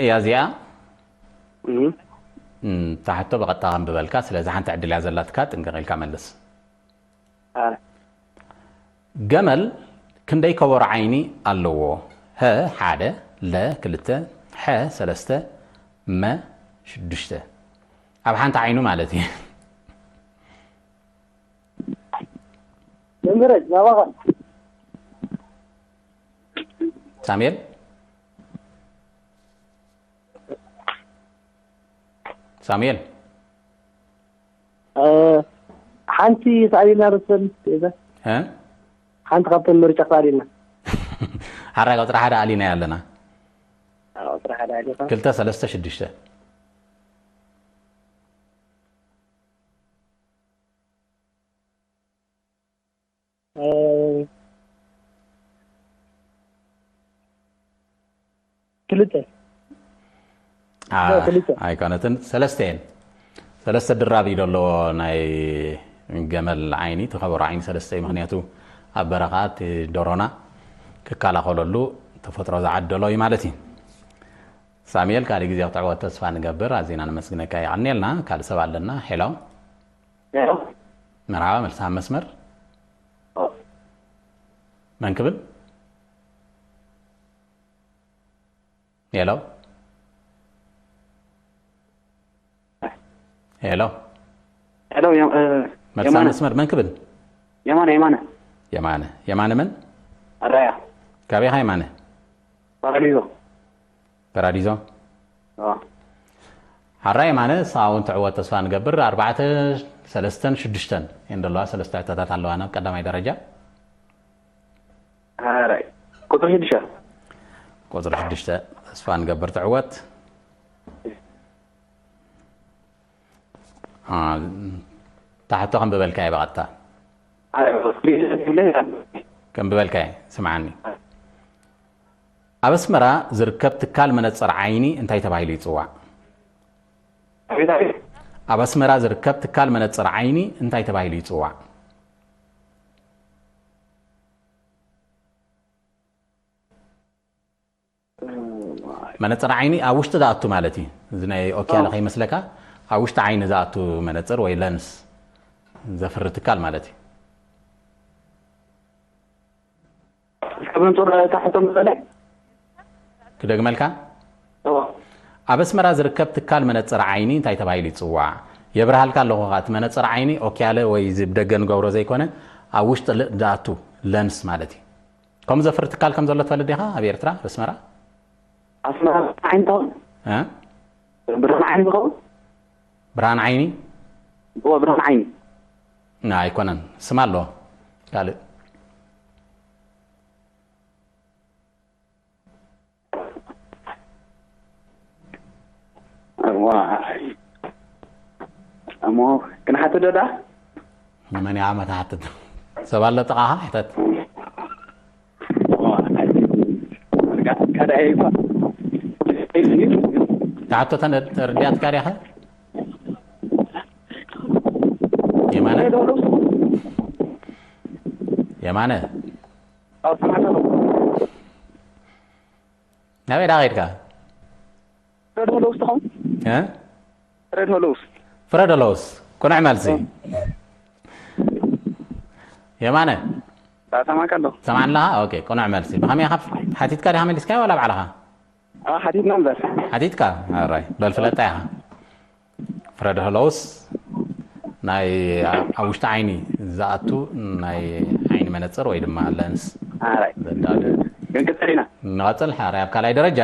እያ እዚኣ። እም። እም፣ እታ ሕቶ ብቐጥታ ከንብበልካ፣ ስለዚ ሓንቲ ዕድል እያ ዘላትካ፣ ጥንቅቕ ኢልካ መልስ። ኣ። ገመል ክንደይ ከበሮ ዓይኒ ኣለዎ? ሀ ሓደ፣ ለ ክልተ፣ ሐ ሰለስተ፣ መ ሽዱሽተ። ኣብ ሓንቲ ዓይኑ ማለት እዩ። መምህረይ፣ ናባኻ። ሳሙኤል? ሳሙኤል? እ፣ ሓንቲ ሰኣሊና ርሰን፣ እዛ። እ? ሓንቲ ካብተን ምርጫ ሰኣሊና። ሓራይ ቁጽሪ ሓደ ኣሊና ኣለና። ኣዎ፣ ቁጽሪ ሓደ ኣሊኻ። ክልተ፣ ሰለስተ፣ ሽዱሽተ። እ፣ ክልተ። ኣ፣ ዶ፣ ክልተ። ኣይኮነትን፣ ሰለስተ እየን። ሰለስተ ድራብ እዩ ዘለዎ ናይ ገመል ዓይኒ፣ እቲ ከበሮ ዓይኒ ሰለስተ እዩ። ምኽንያቱ ኣብ በረኻ እቲ ደሮና ክከላኸለሉ ተፈጥሮ ዝዓደሎ እዩ ማለት እዩ። ሳሙኤል፣ ካልእ ግዜ ክትዕወት ተስፋ ንገብር። ኣዚና ነመስግነካ፣ የቐንየልና። ካልእ ሰብ ኣለና። ሄሎ። ሄሎ። መርሓባ፣ መልሲ ኣብ መስመር። ኦ። መን ክብል? ሄሎ። ሄሎ። ሄሎ፣ የም-፣ እ፣ መልሲ ኣብ የማነ። መስመር። መን ክብል? የማነ፣ የማነ። የማነ። የማነ መን? ኣራያ። ካበይ ኢኻ የማነ? ፓራዲዞ። ፓራዲዞ? ኣዎ። ሓራይ የማነ፣ ንስኻ እውን ትዕወት ተስፋ ንገብር። ኣርባዕተ፣ ሰለስተን ሽዱሽተን እየን ዘለዋ፣ ሰለስተ ሕቶታት ኣለዋ ናብ ቀዳማይ ደረጃ። ሓራይ። ቁጽሪ ሽዱሽተ። ቁጽሪ ሽዱሽተ፣ ተስፋ ንገብር ትዕወት። ኣ፣ እታ ሕቶ ከንብበልካ እየ ብቐጥታ። ኣይ፣ ክልተ ይብለይ ኣሎ። ከንብበልካ እየ፣ ስምዓኒ። ኣብ ኣስመራ ዝርከብ ትካል መነጽር ዓይኒ እንታይ ተባሂሉ ይጽዋዕ? ኣቤት፣ ኣቤት። ኣብ ኣስመራ ዝርከብ ትካል መነጽር ዓይኒ እንታይ ተባሂሉ ይጽዋዕ? መነጽር ዓይኒ ኣብ ውሽጢ ዝኣቱ ማለት እዩ። እዚ ናይ ኦኪያለ ኣዎ። ከይመስለካ፣ ኣብ ውሽጢ ዓይኒ ዝኣቱ መነጽር ወይ ለንስ ዘፍሪ ትካል ማለት እዩ። እስከ ብንጹር ታሕቶም ዝበለ? ክደግመልካ? እዎ። ኣብ ኣስመራ ዝርከብ ትካል መነጽር ዓይኒ እንታይ ተባሂሉ ይጽዋዕ? የብርሃልካ ኣለኹ ኸኣ፣ እቲ መነጽር ዓይኒ ኦኪያለ ወይ እዚ ብደገ ንገብሮ ዘይኮነ፣ ኣብ ውሽጢ ል-፣ ዝኣቱ ለንስ ማለት እዩ። ከምኡ ዘፍሪ ትካል ከም ዘሎ ትፈልጥ ዲኻ? ኣብ ኤርትራ፣ ኣብ ኣስመራ? ኣስመራ ብርሃን ዓይኒ ትኸውን? እ? ብርሃን ዓይኒ ዝኸውን? ብርሃን ዓይኒ? እዎ፣ ብርሃን ዓይኒ። ና፣ ኣይኮነን። ስም ኣሎ። ካልእ። እዋይ። እሞ ክንሓቶ ዶ ደኣ? ንመን እያ መታሓትት? ሰብ ኣሎ ጥቓኻ ሕተት። ካልኣይ እኳ ተሓቶ ተርድያትካ ዲኻ? የማነ የማነ ናበይ ዳ ኸድካ? ፍረድ ሆሎውስ ትኸውን? እ? ፍረድ ሆሎውስ። ፍረድ ሆሎውስ። ቅኑዕ መልሲ። የማነ ሰማዕካ ኣለኹ። ሰማዕና ኣለኻ? ኦኬ፣ ቅኑዕ መልሲ። ብኸመይ ኢኻ ሓቲትካ ዲኻ መሊስካዮ ዋላ ባዕልኻ? ኣዎ፣ ሓቲትና እምበር። ሓቲትካ? ኣራይ፣ በል ፍለጣ ኢኻ። ፍረድ ሆሎውስ ናይ ኣብ ውሽጢ ዓይኒ ዝኣቱ ናይ ዓይኒ መነፅር ወይ ድማ ለንስ ኣራይ። ዘዳሉ። ክንቅፅል ኢና። ንቐፅል ሓራይ ኣብ ካልኣይ ደረጃ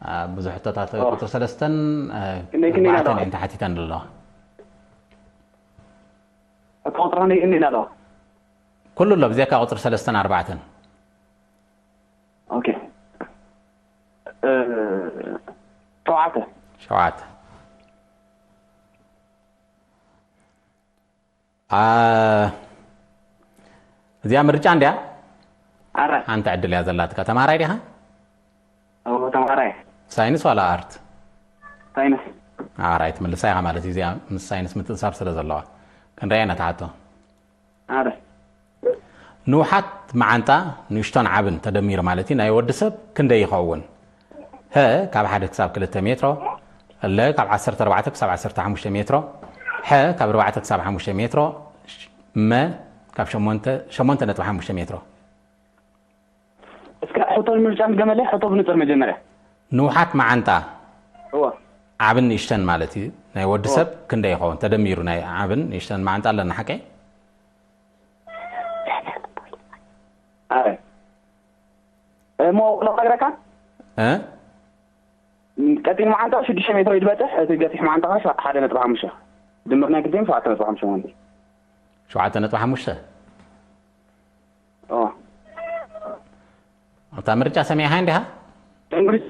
አ፣ ብዙሕ ሕቶታት ኦ። ቁፅሪ ሰለስተን አ፣ ክንደይ ክንደይ ኣርባዕተን ኣለዋ? እየን ተሓቲተን ዘለዋ። እቲ ቁፅሪ ክንደይ ክንደይ ኣለዋ? ኩሉ ኣሎ ብዘካ ቁፅሪ ሰለስተን ኣርባዕተን። ኦኬ። እ፣ ሸውዓተ። ሸውዓተ። አ፣ እዚኣ ምርጫ እንድያ። ኣረ ሓንቲ ዕድል እያ ዘላትካ። ተማሃራይ ዲኻ? ኦ፣ ተማሃራይ። ሳይንስ ዋላ ኣርት? ሳይንስ። ኣራይ ትምልሳ ኢኻ ማለት እዩ። እዚኣ ምስ ሳይንስ ምትእሳር ስለ ዘለዋ ክንደያ ኢና ተሓቶ። ኣረ ንውሓት መዓንጣ ንእሽቶን ዓብን ተደሚሩ ማለት እዩ ናይ ወዲ ሰብ ክንደይ ይኸውን? ሀ ካብ ሓደ ክሳብ ክልተ ሜትሮ፣ ለ ካብ ዓሰርተ ኣርባዕተ ክሳብ ዓሰርተ ሓሙሽተ ሜትሮ፣ ሐ ካብ ኣርባዕተ ክሳብ ሓሙሽተ ሜትሮ፣ መ ካብ ሸሞንተ፣ ሸሞንተ ነጥቢ ሓሙሽተ ሜትሮ። እስከ ሕቶ ንምርጫ ንገመለይ ሕቶ ብንፅር መጀመርያ። ንውሓት መዓንጣ እወ ዓብን ንእሽተን ማለት እዩ ናይ ወዲ ሰብ ክንደይ ይኸውን? ተደሚሩ ናይ ዓብን ንእሽተን መዓንጣ ኣለና ሓቀይ? ኣረ እሞ ቁሎ ነግረካ እ? ቀጢን መዓንጣ ሽዱሽተ ሜትሮ ይድበፅሕ፣ እቲ ገፊሕ መዓንጣ ከዓ ሓደ ነጥቢ ሓሙሽተ። ድምር ናይ ክልቲኦም ሸውዓተ ነጥቢ ሓሙሽተ ማለት እዩ። ሸውዓተ ነጥቢ ሓሙሽተ። ኦ እታ ምርጫ ሰሚዕኻ እንዲኻ? ምርጫ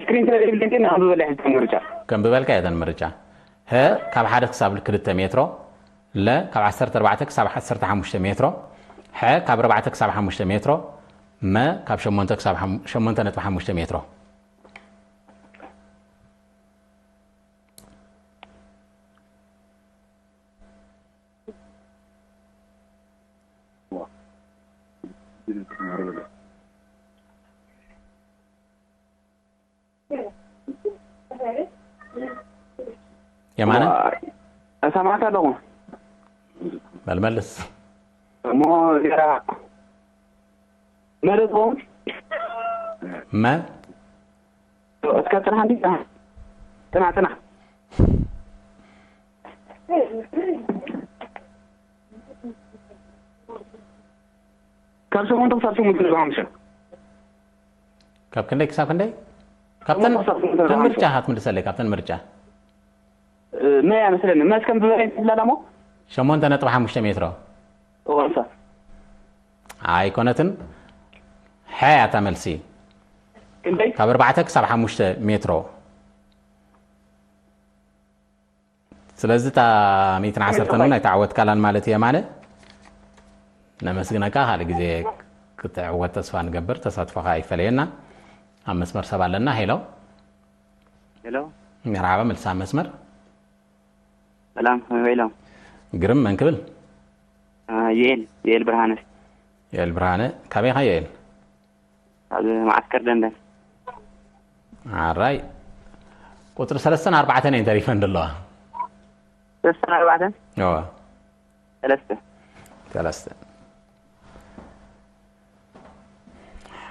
ስክሪን ስለዘይብለይ ግን ኣንብበለይ ሕጂ ምርጫ። ከም ብበልካ እተን ምርጫ። ሀ ካብ ሓደ ክሳብ ክልተ ሜትሮ፣ ለ ካብ ዓሰርተ ኣርባዕተ ክሳብ ዓሰርተ ሓሙሽተ ሜትሮ፣ ሐ ካብ ኣርባዕተ ክሳብ ሓሙሽተ ሜትሮ፣ መ ካብ ሸሞንተ ክሳብ ሓሙ- ሸሞንተ ነጥቢ ሓሙሽተ ሜትሮ። የማነ እሰማዕካ ኣለኹ። በልመልስ። እሞ ዜራ መደትኩም መ እስከ ፅናሕ እንዲ ፅናሕ ፅናሕ ፅናሕ ካብ ሸሞንተ ክሳብ ሸሞንተ ነጥቢ ሓሙሽተ። ካብ ክንደይ ክሳብ ክንደይ? ካብተን ሸሞንተ ክሳብ ሸሞንተ ነጥቢ ተን ሓሙሽተ። ምርጫ ክትምልሰለይ ካብተን ምርጫ። መያ መስለኒ መስከም ዝበለ ይብላላ እሞ ሸሞንተ ነጥቢ ሓሙሽተ ሜትሮ። እወንሳ ኣይኮነትን። ሐ ያታ መልሲ ክንደይ? ካብ ኣርባዕተ ክሳብ ሓሙሽተ ሜትሮ። ስለዚ እታ ሚእትን ዓሰርተን እውን ኣይተዓወትካላን ማለት እየ። የማነ ነመስግነካ። ካልእ ግዜ ክትዕወት ተስፋ ንገብር። ተሳትፎኻ ኣይፈለየና። ኣብ መስመር ሰብ ኣለና። ሄሎ ሄሎ መርሓባ፣ መልሳ ኣብ መስመር። ሰላም፣ ከመይ ውዒሎም? ግርም፣ መን ክብል? ዩኤል ዩኤል ብርሃነ። ዮኤል ብርሃነ። ካበይ ኢኻ ዮኤል? ኣብ መዓስከር ደንደን። ኣራይ፣ ቁፅሪ ሰለስተን ኣርባዕተን እየን ተሪፈን ዘለዋ። ሰለስተን ኣርባዕተን እወ። ሰለስተ ሰለስተ።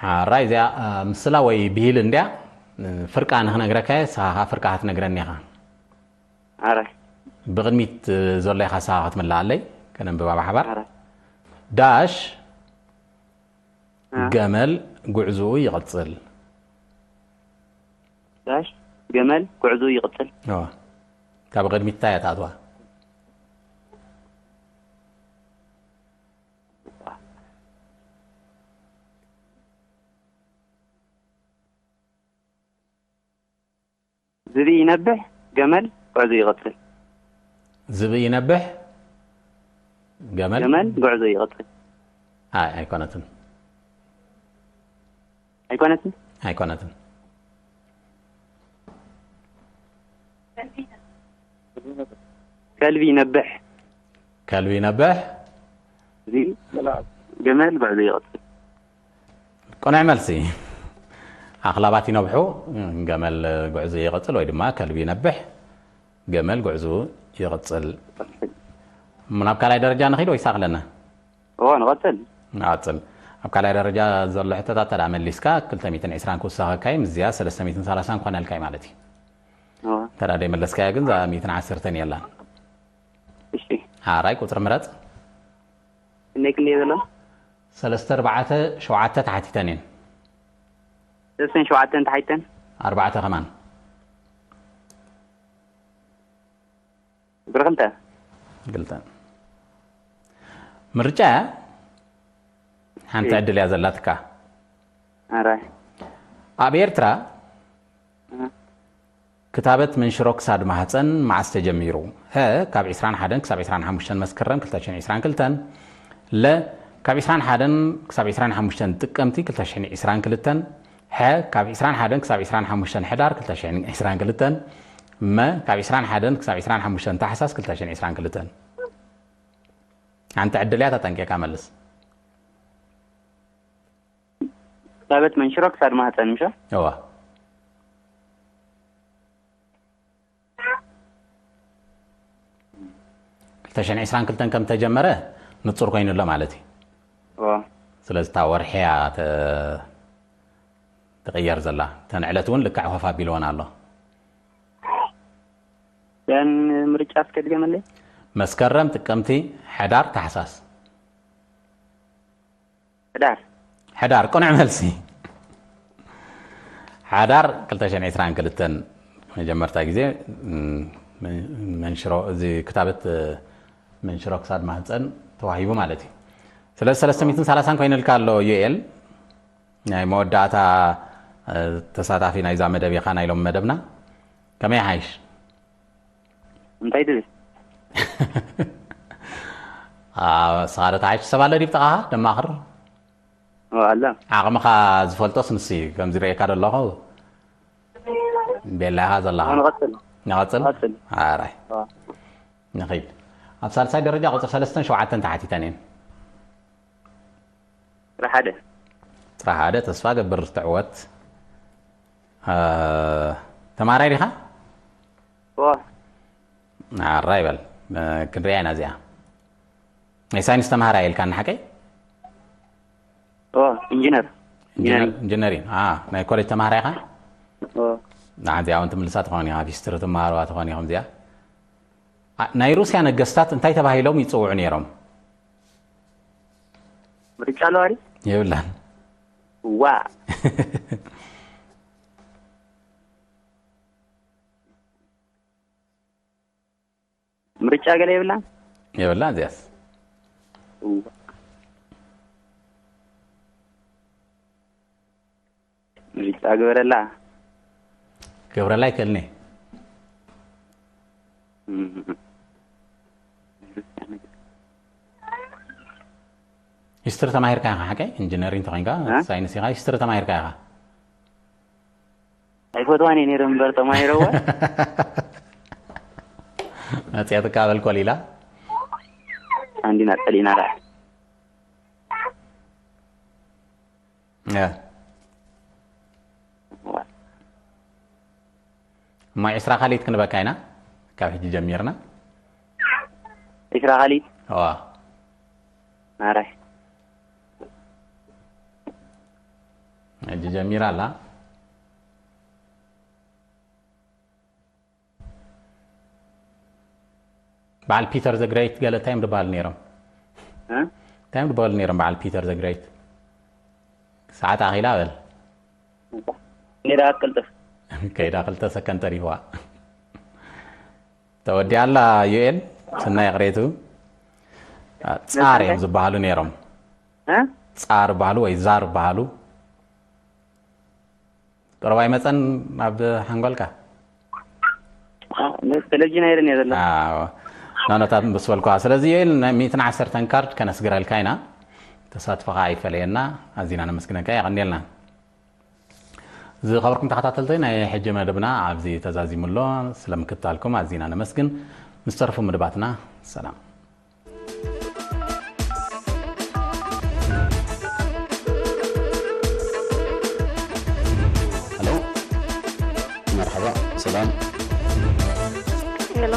ሓራይ እዚኣ ምስላ ወይ ብሂል እንድያ። ፍርቃ ንክነግረካ እየ፣ ንስኻ ከዓ ፍርቃ ክትነግረኒ ኢኻ። ኣራይ ብቕድሚት ዘሎ ኢኻ ንስኻ ክትምልኣለይ። ከነንብባ ብሓባር። ኣራይ ዳሽ እ። ገመል ጉዕዝኡ ይቕፅል። ዳሽ ገመል ጉዕዝኡ ይቕፅል። እወ። ካብ ቅድሚት እንታይ እያ ትኣትዋ? ዝብኢ ይነብሕ፣ ገመል ጉዕዝኡ ይቕፅል። ዝብኢ ይነብሕ፣ ገመል ገመል ጉዕዝኡ ይቕፅል። ኣይ ኣይኮነትን። ኣይኮነትን። ኣይኮነትን። ከልቢ ይነብሕ። ከልቢ ይነብሕ። እዚ ገመል ጉዕዞ ይቕጽል። ቅኑዕ መልሲ። ኣኽላባት ይነብሑ፣ ገመል ጉዕዞ ይቕጽል፣ ወይ ድማ ከልቢ ይነብሕ፣ ገመል ጉዕዞ ይቕጽል። ናብ ካልኣይ ደረጃ ንኺድ ወይስ ኣኽለና? እዎ ንቐጽል። ንቐጽል። ኣብ ካልኣይ ደረጃ ዘሎ ሕቶታት ተዳ መሊስካ ክልተ ሚእትን ዕስራን ክውሳኸካ እዩ፣ ምስዚኣ ሰለስተ ሚእትን ሰላሳን ኮነልካ እዩ ማለት እዩ። እዎ። ተዳ ደይመለስካዮ ግን እዛ ሚእትን ዓሰርተን የላን። እሺ። ሓራይ ቁጽሪ ምረጽ። እነይ ክንደይ ዘሎ? ሰለስተ ኣርባዕተ ሸውዓተ ተሓቲተን እየን። ሰለስተን ሸውዓተን ተሓቲተን። ኣርባዕተ ከማን። ቁጽሪ ክልተ። ክልተ። ምርጫ እያ። ሓንቲ እሺ። ዕድል እያ ዘላትካ። ኣራይ። ኣብ ኤርትራ እ። ክታበት መንሽሮ ክሳድ ማህፀን መዓስ ተጀሚሩ? ሀ፣ ካብ ዕስራን ሓደን ክሳብ ዕስራን ሓሙሽተን መስከረም ክልተ ሽሕን ዕስራን ክልተን። ለ፣ ካብ ዕስራን ሓደን ክሳብ ዕስራን ሓሙሽተን ጥቅምቲ ክልተ ሽሕን ዕስራን ክልተን። ሐ፣ ካብ ዕስራን ሓደን ክሳብ ዕስራን ሓሙሽተን ሕዳር ክልተ ሽሕን ዕስራን ክልተን። መ፣ ካብ ዕስራን ሓደን ክሳብ ዕስራን ሓሙሽተን ታሕሳስ ክልተ ሽሕን ዕስራን ክልተን። ሓንቲ ዕድል እያ፣ ተጠንቂቕካ መልስ። ክታበት መንሽሮ ክሳድ ማህፀን ምሾ? እዋ። ክልተ ሽሕን ዕስራን ክልተን ከም ተጀመረ ንጹር ኮይኑ ኣሎ ማለት እዩ። እዎ። ስለዚ እታ ወርሒ እያ ተ-፣ ትቕየር ዘላ። እተን ዕለት እውን ልክዕ ኮፍ ኣቢልወን ኣሎ። ደን ምርጫ እስከ ድገመለይ። መስከረም፣ ጥቅምቲ፣ ሕዳር፣ ታሕሳስ። ሕዳር። ሕዳር ቅኑዕ መልሲ። ሓዳር ክልተ ሽሕን ዕስራን ክልተን መጀመርታ ግዜ፣ ም፣ መንሽሮ፣ እዚ ክታበት መንሽሮ ክሳድ ማህፀን ተዋሂቡ ማለት እዩ። ስለዚ ሰለስተ ሚእትን ሰላሳን ኮይኑልካ ኣሎ ዩኤል። ናይ መወዳእታ፣ እ፣ ተሳታፊ ናይዛ መደብ ኢኻ፣ ናይ ሎሚ መደብና። ከመይ ይሓይሽ? እንታይ ትብል? ኣ፣ ንስኻ ዶ ተሓይሽ ሰብ ኣሎ ድዩ ብጥቓኻ ደማኽር? ኦ፣ ኣላ። ዓቕምኻ ዝፈልጦስ ንሱ እዩ፣ ከምዚ ርእየካ ዶ ኣለኹ? ቤላ ኢኻ ዘለኻ። ንቐጽል። ንቐጽል? ንቐጽል። ኣራይ። ኦ። ንኺድ። ኣብ ሳልሳይ ደረጃ ቁጽሪ ሰለስተን ሸውዓተን ተሓቲተን እየን። ጥረ ሓደ። ጥረ ሓደ፣ ተስፋ ገብር ትዕወት። እ፣ ተማሃራይ ዲኻ? ኦ። ኣራይ በል። እ፣ ክንሪኣ ኢና እዚኣ። ናይ ሳይንስ ተማሃራይ ኢልካ ንሓቀይ? ኦ፣ ኢንጂነር። ኢንጂነሪንግ። ኢንጂነሪንግ። ኣ፣ ናይ ኮሌጅ ተማሃራይ ኢኻ? ኦ። ንሓንቲ እውን ትምልሳ ትኾን ኢኻ፣ ኣብ ሂስትሪ ትመሃርዋ ትኾን ኢኹም እዚኣ። ኣ፣ ናይ ሩስያ ነገስታት እንታይ ተባሂሎም ይጽውዑ ነይሮም? ምርጫ ኣለዋ ድዩ? የብላን። ዋ። ምርጫ ገለ የብላን? የብላን እዚኣስ። ዋ። ምርጫ ግበረላ። ክገብረላ ይክእልኒ። እም። ሂስትሪ ተማሂርካ ኢኻ ሓቀይ? ኢንጂነሪንግ ተኾይንካ፣ እ? ሳይንስ ኢኻ፣ ሂስትሪ ተማሂርካ ኢኻ። ኣይፈትዋን እየ ነይረ እምበር ተማሂረዋ። መፅያትካ በል ኮሊላ። ኣንዲና ጠሊና ዳ። እ። እሞ ዕስራ ካልኢት ክንበካ ኢና፣ ካብ ሕጂ ጀሚርና። ዕስራ ካልኢት? እዋ። ማራይ። ሕጂ ጀሚራ ኣላ። በዓል ፒተር ዘ ግሬት ገለ እንታይ እዮም ዝበሃሉ ነይሮም? እ? እንታይ እዮም ዝበሃሉ ነይሮም በዓል ፒተር ዘ ግሬት? ሰዓት ኣኺላ በል። ሜዳ ኣትቅልጥፍ። ከይዳ ክልተ ሰከንድ ተሪፍዋ። ተወዲኣ ኣላ ዩኤል፣ ስናይ ቅሬቱ። ጻር እዮም ዝበሃሉ ነይሮም። እ? ጻር በሃሉ ወይ ዛር በሃሉ። ቅርብ ኣይመጸን ኣብ ሓንጎልካ? ቴሌቪዥን ኣይርን እየ ዘሎ። ኣዎ። ናኖታት ምስ በልኳ። ስለዚ ዩኤል ናይ ሚእትን ዓሰርተን ካርድ ከነስግረልካ ኢና። እታ ተሳትፎኻ ኣይፈለየና። ኣዚና ነመስግነካ። የቐንየልና። ዝኸበርኩም ተኸታተልቲ፣ ናይ ሕጂ መደብና ኣብዚ ተዛዚሙ ኣሎ። ስለምክትታልኩም ኣዚና ነመስግን። ምስ ተረፉ መደባትና ሰላም። ሄሎ፣ መርሓባ፣ ሰላም። ሄሎ፣